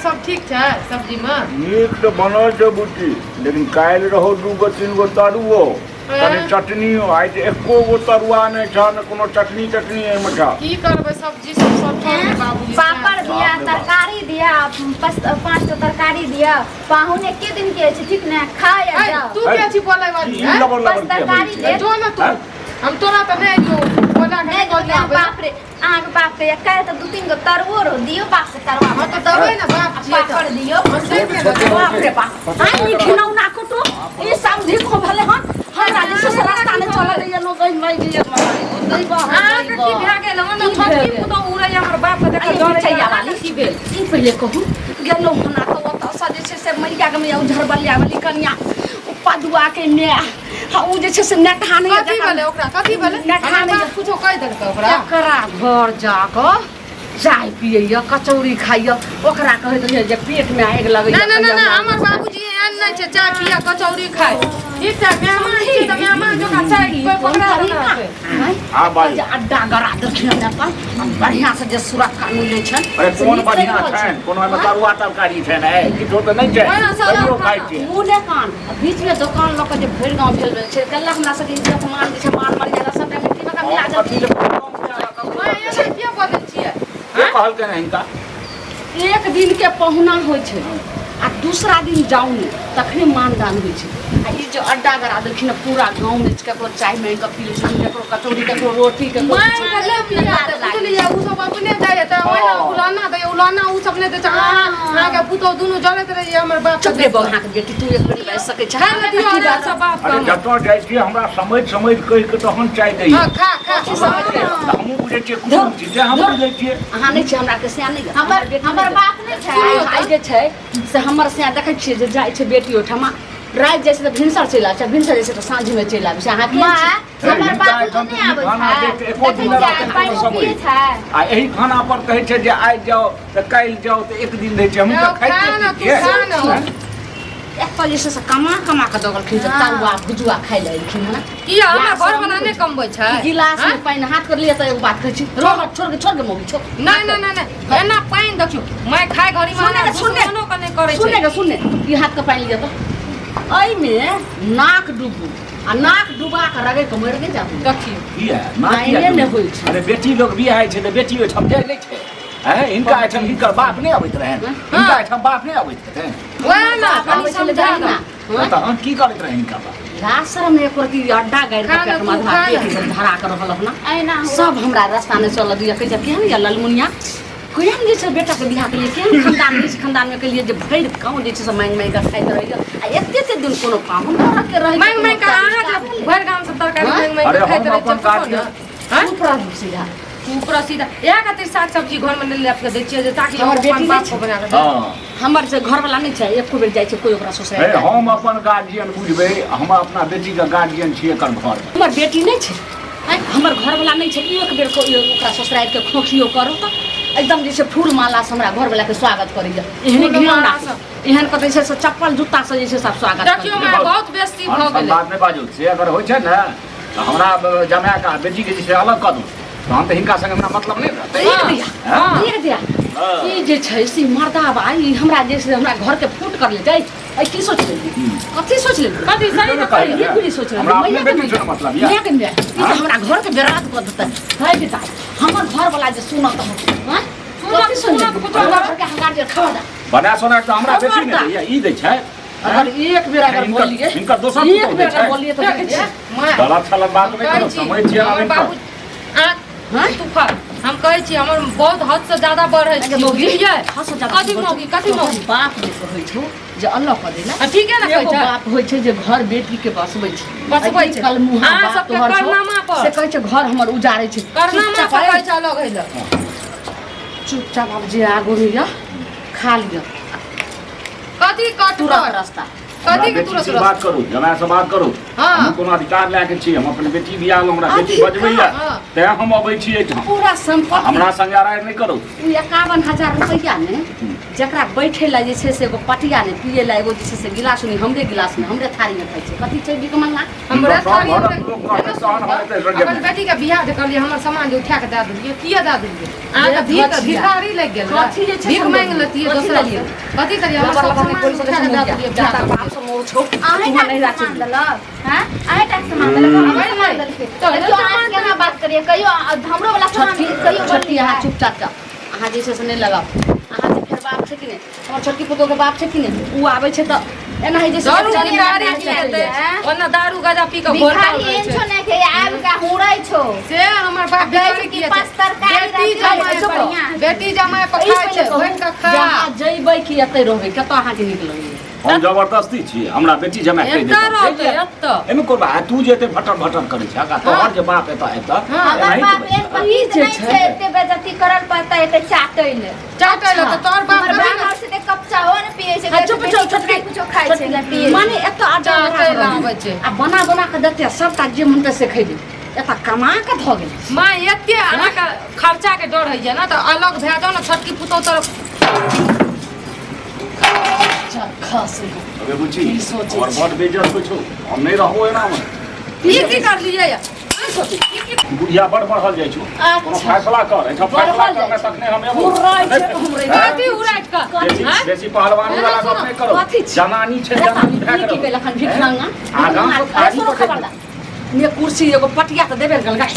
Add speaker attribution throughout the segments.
Speaker 1: सब ठीक छै सब्जीमे?
Speaker 2: नीक तऽ बनल छै बुच्ची, लेकिन काल्हि रहौ 2 गो 3 गो तरुओ, कनि चटनियो। आइ तऽ एको गो तरुआ नहि छह, ने कोनो चटनी तटनी एहिमे छह।
Speaker 1: की करबै, सब्जी सब सब छोड़ दे बाबूजी।
Speaker 3: पापड़ दिया,
Speaker 2: बाप रे बाप।
Speaker 3: तरकारी दिया, 5 5 टा तरकारी दिया। पाहुन एके दिन के छै, ठीक ने? खा या
Speaker 1: ऐ,
Speaker 3: जाओ।
Speaker 1: तू के छी बोलै वाली?
Speaker 2: ई
Speaker 1: हैं?
Speaker 2: लबर लबर
Speaker 3: बस
Speaker 2: किया
Speaker 3: तरकारी
Speaker 2: बजै छै?
Speaker 3: दे।
Speaker 1: जो ने तू।
Speaker 2: हैं?
Speaker 1: हम तोरा तऽ नहि अइयो बोला के
Speaker 3: नहि
Speaker 1: नहि
Speaker 3: देबै
Speaker 1: कहलियै।
Speaker 3: बाप रे, अहाँके बाप के काल्हि तऽ 2-3 गो तरुओ रहो दियौ बाप से, तरुआ।
Speaker 1: हँ तऽ देबै ने, बाप छियै तऽ।
Speaker 3: पापड़ दियौ।
Speaker 1: हम सही के देबै।
Speaker 4: बाप रे बाप, आइ ई घिनौना कुटुम, ई समझी को भेलै हन। हमरा जे छै से रास्ता नहि चलल दैया लोक, एहि मरि गेलै।
Speaker 5: अहाँके की भए गेल हन?
Speaker 4: की भए
Speaker 5: छोटकी
Speaker 4: गेल?
Speaker 5: पुतहु उड़ैया हमर बाप के देखल
Speaker 4: अरे
Speaker 5: डरैया।
Speaker 4: बिचैया वाली।
Speaker 5: की भेल?
Speaker 4: ई पहिले कहू, गेलहुँ हन आ तऽ ओतऽसँ जे छै से मैया के मैया उझरबलिया वाली कनिया, ओ पदुआ के माय, आ ओ जे छै से नेटहा नहि
Speaker 1: कथी भेलै ओकरा? कथी भेलै?
Speaker 4: नेटहा
Speaker 1: हमर
Speaker 4: नहि
Speaker 1: बाप कुछो कहि देलकै ओकरा?
Speaker 4: एकरा घर जाकऽ चाय पियैया, कचौड़ी खाइया, ओकरा कहैत रहियै जे पेटमे आगि लगैया।
Speaker 1: ना ना ना
Speaker 4: कहिया
Speaker 1: ना,
Speaker 4: हमरा-
Speaker 1: हमर बाबूजी एहन नहि छै चाय पिया कचौड़ी खाय। ठीक छै, मेहमान छियै तऽ मेहमान जकाँ चाय कोइ
Speaker 4: कोन
Speaker 1: पकड़ा
Speaker 4: तरीका?
Speaker 1: देलक।
Speaker 4: आँय?
Speaker 2: हाँ, बाजू।
Speaker 4: जे अड्डा गड़ा देलखिन हन एतऽ, आ बढ़िआँ से जे सुरक्का मिलै छनि
Speaker 2: अरे
Speaker 4: से
Speaker 2: कोन
Speaker 4: नीक
Speaker 2: बढ़िआँ
Speaker 4: लागि रहल
Speaker 2: छनि? कोनो ओहिमे
Speaker 4: आँय?
Speaker 2: तरुआ तरकारी छनि? ऐ किछो तऽ नहि छै।
Speaker 1: ओहिना सादा
Speaker 2: तैयो खाइ
Speaker 1: खाना।
Speaker 2: छियै।
Speaker 4: मुँह ने कान, आ बीचमे दोकान लऽ कऽ जे भरि गाँव भेल रहै छै, कल्ला हमरा सबके इज्जत मान जे छै, मान मर्यादा सबटा मिट्टी में मिला
Speaker 2: हम कथी
Speaker 4: देलखिन।
Speaker 2: लए कम
Speaker 1: माँ, एना किया बजै छियै?
Speaker 2: के कहलकै हिनका?
Speaker 4: एक दिन के पहुना होइ छै आ दूसरा दिन जाउ ने, तखने मानदान होइ छै। आ ई जे अड्डा गड़ा देलखिन हँ पूरा गाँवमे, ककरो चाय मांगि कऽ पीबै छथिन, ककरो कचौड़ी, ककरो रोटी, ककरो
Speaker 1: मांगि कऽ नहि पिया तऽ बुझलियै, ओ सब अपने जाइए तऽ ओहिना उलाना दैए, उलाना ओ सब नहि दै छै। अहाँके पुतहु दुनू जरैत रहैए हमर बाप।
Speaker 4: चुप रे बौआ के बेटी, तू एक बेर बाजि सकै छै?
Speaker 1: खाय लए दियौ आराम से बाप।
Speaker 2: अरे जतऽ जाइ छियै, हमरा समझ समझ कहि कऽ तहन चाय दैए।
Speaker 1: हँ, खा खा।
Speaker 4: समझ के।
Speaker 2: तऽ हमहूँ बुझै छियै कुटुम छी, से हमहूँ बुझै छियै।
Speaker 4: अहाँ नहि छियै, हमरा के सिया नहि।
Speaker 3: हमर
Speaker 4: बेटी
Speaker 3: हमर
Speaker 4: नहि।
Speaker 3: बाप नहि छै।
Speaker 4: आइ जे छै से हमर सिया देखै छियै जे जाइ छै बेटी ओहिठमा, राति जाइ छै तऽ भिनसर चलि आबै छै, भिनसर जाइ छै तऽ साँझमे चलि आबै छै। अहाँ के
Speaker 3: माँ
Speaker 4: छी?
Speaker 3: हमर
Speaker 2: हिनका
Speaker 3: बाबू
Speaker 2: एहिठाम
Speaker 3: नहि
Speaker 2: तऽ ई
Speaker 3: आबै
Speaker 2: खाना
Speaker 3: छै।
Speaker 2: देख एको
Speaker 3: देखै
Speaker 2: दिन
Speaker 3: छियै,
Speaker 2: रहतै
Speaker 3: पानिओ
Speaker 2: कोनो
Speaker 3: पियै
Speaker 2: समय।
Speaker 3: छै।
Speaker 2: आ एहि खाना पर कहै छै जे आइ जाउ तऽ काल्हि जाउ, तऽ एक दिन रहै छै, हमहूँ तऽ
Speaker 1: खा
Speaker 2: खाइते
Speaker 1: ने तू,
Speaker 2: छियै।
Speaker 1: खा ने।
Speaker 4: एतऽ जे छै से कमा कमा कऽ दऽ गेलखिन जे तरुआ भुजुआ खाइ लए एलखिन हन।
Speaker 5: किया हमरा घर वाला नहि कमबै छै?
Speaker 4: गिलास में पानि हाथ कर लिअ तऽ एगो बात कहै छी, रोह छोड़ के, छोड़ के मौगी, छोड़।
Speaker 5: नहि नहि नहि नहि, एना पानि देखियौ मैं खाय घड़ी में
Speaker 4: सुने सुने।
Speaker 5: दुश्मनो के नहि करै
Speaker 4: सुने
Speaker 5: छै।
Speaker 4: के सुने, ई हाथ के पानि लिअ तऽ एहिमे नाक डूबू आ नाक डुबा कऽ रगड़ि कऽ मरि नहि जाबू।
Speaker 5: देखियौ।
Speaker 2: किया ना?
Speaker 4: लाइने
Speaker 2: किया?
Speaker 4: नहि होइ छै।
Speaker 2: अरे बेटी लोग बियाह होइ छै तऽ बेटी ओहिठाम जाइ नहि छै? हैं, हिनका एहिठाम हिनकर बाप नहि अबैत रहनि? हिनका एहिठाम बाप नहि अबैत रहनि?
Speaker 5: वएह ने,
Speaker 4: बाप
Speaker 5: कनि
Speaker 4: आबै छलै
Speaker 5: समझा
Speaker 4: जाहि
Speaker 5: दऽ।
Speaker 4: ने।
Speaker 2: तहन की करैत रहै हिनका बाप?
Speaker 4: लाज शरम एको रत्ती, अड्डा गाड़ि
Speaker 5: खा
Speaker 4: कऽ
Speaker 5: ने
Speaker 4: पेटमे
Speaker 5: तू,
Speaker 4: आधा
Speaker 5: खा ने।
Speaker 4: पेट एकदम धरा कऽ रहल अपना।
Speaker 3: एना हुए।
Speaker 4: सब हमरा रास्ता नहि चलऽ दिअ। कहै छै केहन यऽ ललमुनिया, केहन जे छै बेटाके बियाह केलियै, केहन खानदान जे छै, खानदानमे केलियै जे भरि गाँव जे छै से माँगि माँगि कऽ खाइत रहैए आ एते एते दिन कोनो पाहुन के रहै।
Speaker 5: मांगि मांगि कऽ अहाँ जे भरि गाम से तरकारी मांगि मांगि
Speaker 2: अरे
Speaker 5: कऽ खाइत
Speaker 2: हम
Speaker 5: रहै
Speaker 2: अपन
Speaker 5: छियै, पूछो
Speaker 2: गार्जियन
Speaker 5: ने।
Speaker 4: चुप रहू सीधा।
Speaker 5: चुप रह सीधा। इएह खातिर साग सब्जी घर में नहि लाबि कऽ दै छियै जे ताकि
Speaker 4: हमर
Speaker 5: हम
Speaker 4: बेटी
Speaker 5: अपन
Speaker 4: नहि
Speaker 5: बाप
Speaker 4: छै।
Speaker 5: को बना कऽ दे।
Speaker 4: हमर जे घरवला नहि छै, एको बेर जाइ छै कोइ ओकरा
Speaker 2: हे
Speaker 4: ससुराल?
Speaker 2: हम अपन गार्जियन बुझबै, हम अपना बेटीके गार्जियन छियै एकर घरमे।
Speaker 4: हमर बेटी नहि छै? आँय, हमर घरवला नहि छै? एक बेर कोइ ओकरा ससुरालके खोखियो करू तऽ एकदम जे छै फूल मालासँ हमरा घरवलाके स्वागत करैए। एहन
Speaker 5: फूल
Speaker 4: घिनौना
Speaker 5: मालासँ?
Speaker 4: एहन कतै छै से चप्पल जुत्तासँ जे छै सब स्वागत
Speaker 5: देखियौ
Speaker 4: करैए।
Speaker 5: माय, बहुत बेसी
Speaker 2: हम
Speaker 5: भऽ गेलै।
Speaker 2: बात नहि बाजू। से अगर होइ छै ने तऽ हमरा जमायके आ बेटीके जे छै अलग कऽ दू, तहन तऽ हिनका संगे हमरा मतलब नहि रहतै।
Speaker 4: एक दिया।
Speaker 2: हँ।
Speaker 4: एक दिया।
Speaker 2: हँ।
Speaker 4: ई जे छै से मर्दाबा, ई हमरा जे छै हमरा घरके फूट कर ले जाइ। ऐ की सोच लेली? कथी सोच लेली?
Speaker 5: कथी सही तऽ
Speaker 2: कहलियै।
Speaker 4: ये कुली सोच लेली?
Speaker 2: हमरा अपने
Speaker 4: मैया के
Speaker 2: बेटी से मतलब यऽ।
Speaker 4: मैया के माय, ई तऽ हमरा घरके बर्बाद कऽ देतै। है बेटा, हमर घरवला जे सुनत हँ?
Speaker 5: सुनत-
Speaker 4: कथी सुन
Speaker 5: सुनत
Speaker 4: लेली?
Speaker 5: कुछो
Speaker 4: हमरा घरके हंगार जे खबर
Speaker 2: बना सोना तऽ हमरा बेटी नहि दैया, ई दै छै।
Speaker 4: अगर एक बेर अगर
Speaker 2: हिनकर-
Speaker 4: बोलिए,
Speaker 2: हिनकर दोसर
Speaker 4: एक
Speaker 2: पुतोहु
Speaker 4: बेर
Speaker 2: दै
Speaker 4: अगर
Speaker 2: छै।
Speaker 4: बोलिए तऽ देखै छियै।
Speaker 5: माय,
Speaker 2: गलत सलत बात नहि
Speaker 5: कहै
Speaker 2: करू,
Speaker 5: छी,
Speaker 2: समझ छियै हम
Speaker 5: हमर
Speaker 2: हिनकर।
Speaker 5: बाबू
Speaker 4: हँ?
Speaker 5: तू खा। हम कहै छी हमर बहुत हद से ज्यादा बढ़ै
Speaker 4: अगे
Speaker 5: छै,
Speaker 4: मौगी,
Speaker 5: बुझलियै?
Speaker 4: हद से ज्यादा
Speaker 5: कथी
Speaker 4: बढ़ै
Speaker 5: मौगी,
Speaker 4: छै?
Speaker 5: कथी
Speaker 4: तोहर
Speaker 5: मौगी?
Speaker 4: बाप जे कहै छौ जे अलग कऽ देला।
Speaker 5: आ ठीके ने कहै
Speaker 4: एगो
Speaker 5: छै।
Speaker 4: बाप होइ छै जे घर बेटी के बसबै छै।
Speaker 5: बसबै
Speaker 4: आ ई
Speaker 5: छै।
Speaker 4: कलमुहा
Speaker 5: अहाँ
Speaker 4: बाप
Speaker 5: सबके
Speaker 4: तोहर छौ,
Speaker 5: करनामा पर।
Speaker 4: से कहै छै घर हमर उजाड़ै छै।
Speaker 5: करनामा
Speaker 4: चुपचाप
Speaker 5: पर
Speaker 4: आइ,
Speaker 5: कहै छै अलग होइ लए।
Speaker 4: चुपचाप आब जे आगू में यऽ खा लिअ।
Speaker 1: कथी कट
Speaker 4: तुरंत
Speaker 1: कट
Speaker 4: रास्ता।
Speaker 2: हमरा
Speaker 1: कथी के
Speaker 2: बेटी
Speaker 1: तुरंत
Speaker 2: से
Speaker 1: रास्ता?
Speaker 2: बात करू, जमाय से बात करू। हम कोनो अधिकार लए के छी? हम अपन बेटी बियाह हमरा बेटी बजबैया तैं हम अबै छी एहिठाम।
Speaker 4: पूरा संपत्ति
Speaker 2: हमरा संगे अराइ नहि करू।
Speaker 4: ओ 51,000 रुपैआ ने जकरा बैठे ला जे छै से एगो पटिया नहि, पिए ला एगो जे छै से गिलास नहि, हमरे गिलासमे हमरे थारीमे खाइ छै। कथी छै भिखमंगा?
Speaker 1: हमरे
Speaker 2: सब
Speaker 1: थारी
Speaker 2: घरक लोक कहतै तहन हम एतै से
Speaker 1: अपन
Speaker 2: जेबै।
Speaker 1: बेटी के बियाह जे करलियै, हमर सामान जे उठा के दए देलियै, किया दए देलियै? अहाँके भीख भिखारी लागि गेल रहै।
Speaker 4: कथी जे छै
Speaker 1: भीख
Speaker 4: से
Speaker 1: मांगि लेतियै
Speaker 4: कथी
Speaker 1: दोसरा
Speaker 4: लेलियै?
Speaker 1: से। कथी करियै? हमर सब सामान उठा के दए देलियै बियाह
Speaker 4: जाता
Speaker 1: करलियै।
Speaker 4: बाप सब मोर छौ,
Speaker 3: अहें
Speaker 4: तू
Speaker 3: टा
Speaker 4: नहीं
Speaker 3: के
Speaker 4: राखी।
Speaker 3: सामान देलक हैं, अहें टा के सामान देलक, हमरो सामान देलकै।
Speaker 1: तो
Speaker 3: देखियौ अहाँ से केना बात करियै, कहियो हमरो वाला सामान
Speaker 4: छोटकी
Speaker 3: कहियो
Speaker 4: छोटकी
Speaker 3: बोललियै?
Speaker 4: अहाँ चुपचाप जाउ, अहाँ जे छै से नहि लगाउ। अहाँ जे फेर बाप छै कि नहि, हमर छोटकी पुतोहके बाप छै कि नहि, ओ आबै छै तऽ एना ही जे छै
Speaker 1: दारू
Speaker 4: चल
Speaker 1: भिखारी
Speaker 4: चल
Speaker 1: की हेतै?
Speaker 4: चल।
Speaker 1: ओना दारू गाजा पी कऽ घोरल
Speaker 3: भिखारी
Speaker 1: रहै
Speaker 3: एहन
Speaker 1: छै।
Speaker 3: छौ ने कि आबि कऽ हुरै छौ।
Speaker 1: से हमर बाप
Speaker 3: कहै
Speaker 1: भिखारी
Speaker 3: छै कि
Speaker 1: किया
Speaker 3: पाँच
Speaker 1: छै?
Speaker 3: तरकारी
Speaker 1: बेटी
Speaker 3: राखि
Speaker 1: जमाइ
Speaker 3: छै,
Speaker 1: पर
Speaker 3: बढ़िआँ।
Speaker 1: बेटी जमाइ पर
Speaker 4: ई
Speaker 1: खाइ छै,
Speaker 4: पहिले कहू
Speaker 1: बैठ कऽ खा।
Speaker 4: जे अहाँ जइबै कि एतै रहबै, कतऽ अहाँके नीक लगैए?
Speaker 6: हम जबरदस्ती छी, हमरा बेटी जमाइ कहि
Speaker 5: एतऽ
Speaker 6: देतौ।
Speaker 5: रहतै एतऽ।
Speaker 6: एहिमे कोन बात? तू जे एते भटर भटर करै छै, आ तोहर जे बाप एतऽ एतऽ
Speaker 3: हमर
Speaker 6: एनाही
Speaker 3: बाप
Speaker 6: तऽ
Speaker 3: एहन पतित
Speaker 4: जे
Speaker 3: नहि
Speaker 4: छै।
Speaker 3: छै, एते बेइज्जती करल पड़तै एते चाटै ले।
Speaker 1: चाटै लए तऽ तोहर बाप
Speaker 3: हमर
Speaker 1: कथी
Speaker 3: बाप से ते कप चाहो ने पिए छै,
Speaker 4: हाँ, चुप
Speaker 3: बेटी
Speaker 4: चुप
Speaker 3: के
Speaker 4: छोटकी
Speaker 3: कुछो खाइ छै ने पिए छै।
Speaker 4: माने एतऽ आटा
Speaker 1: चाटै लए आबै छै।
Speaker 4: आ बना बना कऽ देतै सबटा, जे मन तै से खैबै, एतऽ कमा कऽ धऽ गेलै।
Speaker 1: माँ, एते अहाँके खर्चा के डर होइया ने तऽ अलग भए जाउ ने छोटकी पुतोह तरफ।
Speaker 4: चल खस।
Speaker 6: अबे बुच्ची,
Speaker 4: की सोचै
Speaker 6: हमर
Speaker 4: छी?
Speaker 6: बड बेइज्जत होइ छौ, हम नहि रहबो एनामे।
Speaker 1: ई की करलियै?
Speaker 6: बुढ़िया बड़ बढ़ल जाइ छौ। कोनो
Speaker 4: अच्छा।
Speaker 6: फैसला कर, एहिठाम फैसला
Speaker 4: बढ़ल
Speaker 6: करमे
Speaker 4: जाइ छै।
Speaker 6: तखने हम एबो।
Speaker 4: हुर्राइ छै तऽ हम रहि
Speaker 1: कथी उड़ाटि कऽ?
Speaker 6: बेसी
Speaker 1: आँय?
Speaker 6: बेसी पहलवानी वाला गप नहि करो।
Speaker 4: कथी छी?
Speaker 6: जनानी छै, जनानी भए
Speaker 4: ई की
Speaker 6: कऽ
Speaker 4: केलक हन भिखमंगा?
Speaker 6: आगाँ सँ
Speaker 4: अरे
Speaker 6: थारी
Speaker 4: सुनो
Speaker 6: पकड़ि
Speaker 4: खबरदार, ने कुर्सी एगो पटिया तऽ देबे ने केलकै,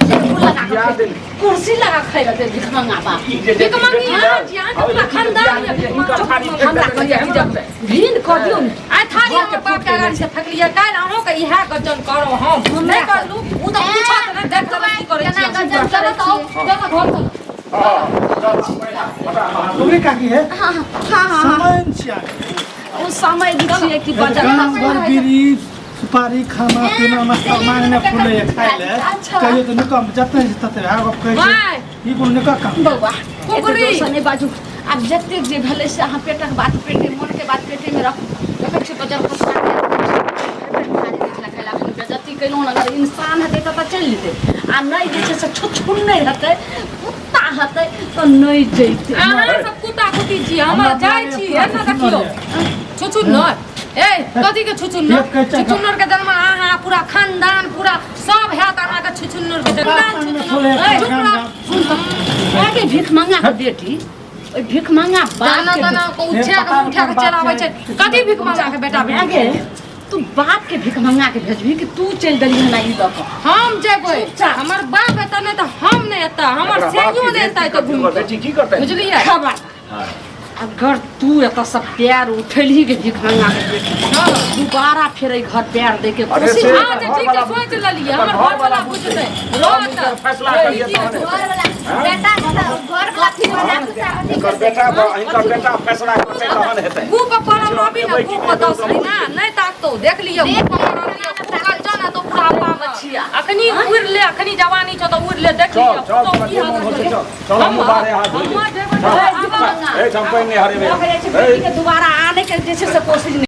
Speaker 4: लगा
Speaker 6: पिया
Speaker 4: कऽ
Speaker 6: देली।
Speaker 4: कुर्सी लगा खाइ लए भिखमंगा बाप।
Speaker 6: ई जे
Speaker 1: भिखमंगी
Speaker 6: बेटी
Speaker 1: अहाँ
Speaker 6: लए,
Speaker 1: छी, अहाँके
Speaker 6: आब
Speaker 1: पूरा
Speaker 6: बेटी के
Speaker 1: खानदान
Speaker 6: बियाह
Speaker 1: यऽ
Speaker 6: जे
Speaker 1: भिखमंगा।
Speaker 6: हिनकर थारी फेंक
Speaker 4: हमरा
Speaker 6: देतै,
Speaker 4: कहलियै कि जब भिन कऽ दियौ ने,
Speaker 1: आइ थारी हमर बाप के अगाड़ी से फेकलियै, काल्हि अहूँके इएह गजन करब। हम नहि करलू, ओ तऽ पूछत नहि, देख लेबै की करै
Speaker 3: केना
Speaker 1: छियै।
Speaker 3: गजन
Speaker 1: चलो
Speaker 3: करै
Speaker 1: तऽ आउ,
Speaker 3: छियै?
Speaker 1: चलो घर चलो।
Speaker 6: हँ, चल, फटा, हाथ धो।
Speaker 7: तोरे काकी है
Speaker 4: हाँ हाँ हाँ।
Speaker 7: समय छिया।
Speaker 4: ओ समय जे छियै कि बजट
Speaker 7: गाम घर बीड़ी सुपारी खाना पीना नाश्ता मांगने फूले खाइ ले।
Speaker 4: अच्छा।
Speaker 7: कहियो तऽ निकम जते छै तते वएह गप कहै छै।
Speaker 1: माय।
Speaker 7: ई कोनो निकक काम?
Speaker 4: बौआ,
Speaker 1: कुकरी।
Speaker 4: एते जोरसँ नहि बाजू। आब जतेक जे भेलै से अहाँ पेटक बात पेटे, मोनके बात पेटेमे रखू। देखै छियै बजर खसका बेजती केलहुँ। अगर इंसान हेतै तऽ चलि जेतै, आ नहि जे छै से छुछुन नहि हेतै, कुत्ता हेतै तऽ नहि जैतै।
Speaker 1: अहाँ सब कुत्ता कुत्ती छी, हमर जाइ छी एना देखियौ छुछुन्नर। ए, कथी के छुछुन्नर?
Speaker 7: पेट कहै छै।
Speaker 1: छुछुन्नर के जन्म अहाँ पूरा खानदान पूरा सब हैत अहाँके छुछुन्नर के जन्म।
Speaker 7: संग फूले
Speaker 1: ए, चुप
Speaker 7: गाम
Speaker 1: रह।
Speaker 7: गाम।
Speaker 4: सुन तऽ आगे, भिखमंगा के बेटी ओहि भिखमंगा बाप
Speaker 1: दाना
Speaker 4: के
Speaker 1: दाना को उठा के उठा के चलाबै छै। कथी भिखमंगा के बेटा बेटी?
Speaker 4: आगे तू बाप के भिखमंगा के भेजबही कि तू चलि देलही हमरा ई लऽ कऽ?
Speaker 1: हम जेबै।
Speaker 4: चुपचाप।
Speaker 1: हमर बाप एतऽ नहि तऽ हम नहि एतऽ, हमर
Speaker 2: एकरा बाप
Speaker 1: सैयो
Speaker 2: की
Speaker 1: नहि एतऽ
Speaker 2: बेइज्जती
Speaker 1: एतऽ घुमि
Speaker 2: करतै,
Speaker 1: कऽ।
Speaker 2: बेटी की करतै?
Speaker 1: बुझलियै?
Speaker 4: खबर अगर तू एतऽ से पैर उठेलही के भिखमंगा के बेटी, दोबारा फेर एहि घर पैर दे के
Speaker 2: अरे
Speaker 4: कोशिश
Speaker 2: से
Speaker 1: हाँ तऽ ठीक छै, सोचि लेलियै, हमर
Speaker 2: एकर
Speaker 1: घरवला
Speaker 2: बुझतै।
Speaker 1: बुझतै।
Speaker 2: हम हिनकर फैसला करियै तहन हेतै।
Speaker 3: घरवला बेटा घरवला फिर मजाक उड़ाबै।
Speaker 2: हिनकर बेटा हिनकर बेटा फैसला करतै तहन हेतै।
Speaker 1: गु पर पड़ल रहबी ने, गु पर दस ना नहि ताकतौ, देख लियौ। गु पर पड़ल रहियौ, गजन हेतौ पूरा पाप। अखनी उड़ि ले, अखनी जवानी छौ तऽ उड़ि ले, देख
Speaker 2: चल
Speaker 1: लियौ।
Speaker 2: चल
Speaker 1: पुतहु
Speaker 2: तोरा
Speaker 1: की
Speaker 2: जे मोन होइ छै
Speaker 1: हालत।
Speaker 2: चल चल, हमहूँ बाहरे हाथ धोइ
Speaker 1: हम
Speaker 2: लेब।
Speaker 1: जेबै तऽ
Speaker 2: चल, एहिठाम पानि नहि हरेबै।
Speaker 4: भऽ जाइ छै बेटीके दोबारा आनैके जे छै से कोशिश नहि।